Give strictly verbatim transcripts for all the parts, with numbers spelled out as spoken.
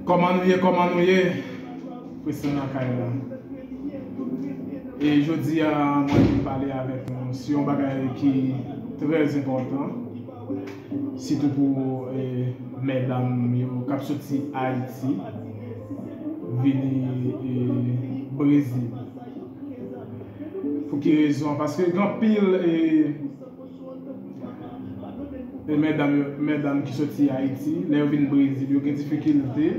Kòman nou ye, kòman nou ye? Preske nan kay la. E jodi a, mwen vin pale avèk nou sou yon bagay ki trè enpòtan, sitou pou e, medam yo k ap soti Ayiti vini e, Brezil. Pou ki rezon? Paske gen anpil e, e medam, yo, medam ki soti Ayiti, lè yo vin Brezil, yo gen difikilte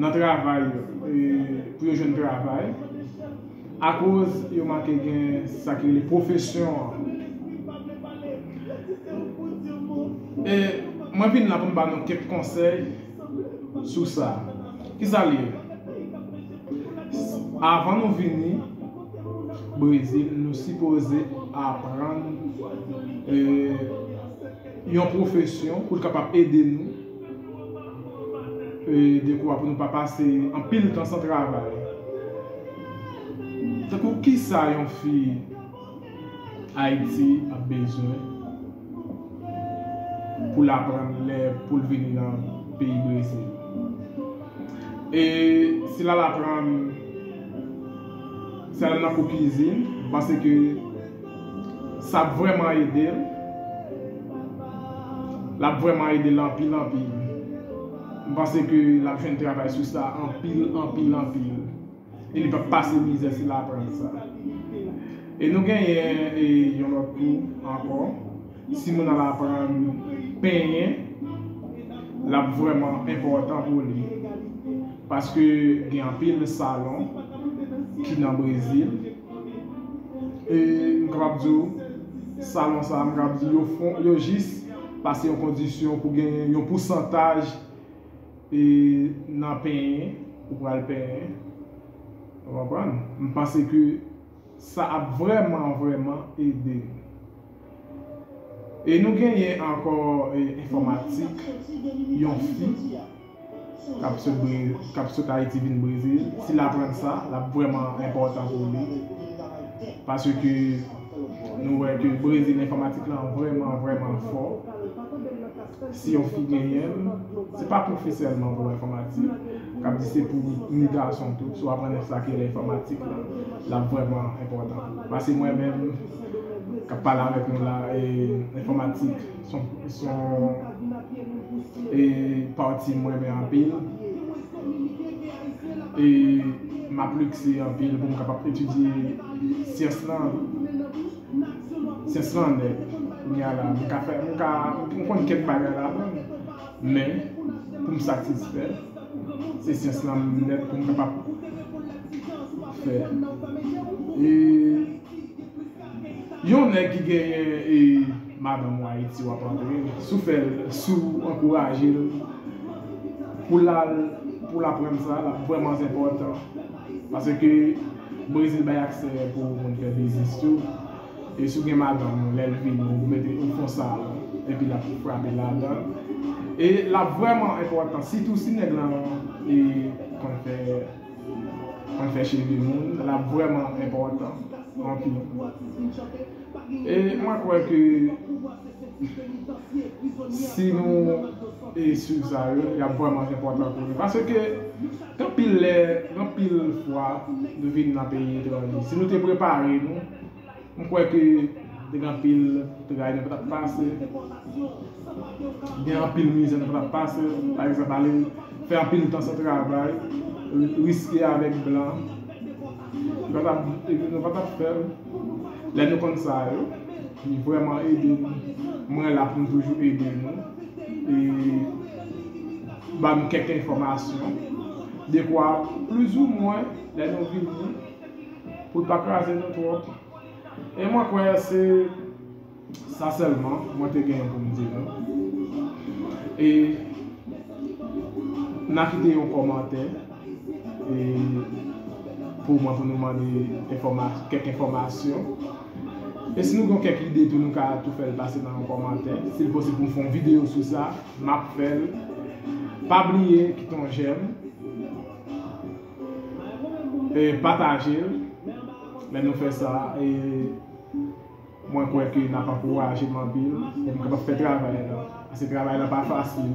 nan travay yo, e, pou yo jwenn travay, akoz yo manke gen sa ki rele pwofesyon an. E mwen vin la pou m ba nou kèk konsèy sou sa. Kisa l ye? Avan nou vini Brezil, nou sipoze aprann e, yon pwofesyon pou l kapab ede nou e, dekwa pou nou pa pase anpil tan san travay. Tankou kisa yon fi Ayiti ap bezwen pou l aprann lè pou l vini nan peyi Brezil. E si l al aprann, si l al nan kou kizin, m panse ke sa ap vrèman ede l. L ap vrèman ede l anpil, anpil. M panse ke l ap jwenn travay sou sa anpil, anpil, anpil. E li p ap pase mizè si l aprann sa. E nou genyen e, yon lòt kou ankò. Si moun nan aprann penyen, l ap vrèman enpòtan pou li. Paske gen anpil salon ki nan Brezil. E m kapab di w, salon sa a, m kapab di yo fon, yo jis pase yon kondisyon pou gen yon pousantaj e, nan penyen, ou pral penyen. Ou konprann? M panse ke sa ap vrèman, vrèman ede nou. E nou genyen ankò e, enfòmatik, yon fi k ap sot Bre-, k ap sot Ayiti vin Brezil. Si l aprann sa, l ap vrèman enpòtan pou li. Paske nou wè ke Brezil enfòmatik lan vrèman, vrèman fò. Si yon fi genyen l, se pa pwofesyèlman pou enfòmatik. K ap di se pou ni gason tou. Si w aprann sa ki rele enfòmatik lan, l ap vrèman enpòtan. Paske mwen menm, k ap pale avèk nou la, e, enfòmatik se yon, se yon, e, pati mwen renmen anpil. E m ap likse anpil pou m kapab etidye syans lan, syans lan nèt. Kounye a la, m ka fè, m ka, m konn kèk bagay ladan, men pou m satisfè, se syans lan nèt pou m kapab fè. E yon nèg ki genyen e madanm ou Ayiti w ap antre, si w fè l, si w ankouraje l pou l al, pou l aprann sa, l ap vrèman enpòtan. Paske Brezil bay aksè pou moun fè biznis tou. E si w gen madanm ou, lè l vini, ou mete, ou fè yon salon, epi l ap frape ladan l. E l ap vrèman enpòtan, sitou si nèg lan e konn fè, konn fè cheve moun, l ap vrèman enpòtan anpil. E mwen kwè ke si nou e swiv sa yo, y ap vrèman enpòtan pou nou. Paske gen anpil lè, gen anpil fwa, nou vin nan peyi etranje. Si nou te prepare nou, m kwè ke te gen anpil tray nou pa t ap pase. Gen anpil mizè nou pa t ap pase. Pa egzanp, ale fè anpil tan san travay, ri-, riske avèk blan. Nou pa t ap, nou pa t ap fè l. Lè nou konn sa yo, li vrèman ede nou. Mwen la pou m toujou ede nou. E ba nou kèk enfòmasyon. Dekwa, plizoumwen, lè nou vini, pou l pa kraze nou twòp. E mwen kwè se sa sèlman mwen te genyen pou m di nou. E n a kite yon kòmantè e pou mwen, pou nou mande enfòma-, kèk enfòmasyon. E si nou gen kèk ide tou, nou ka tou fè l pase nan yon kòmantè. Si l posib pou m fè yon videyo sou sa, m ap fè l. Pa bliye kite yon jèm, e pataje l. Lè nou fè sa, e mwen kwè ke n ap ankouraje m anpil pou m kapab fè travay la. Paske travay la pa fasil.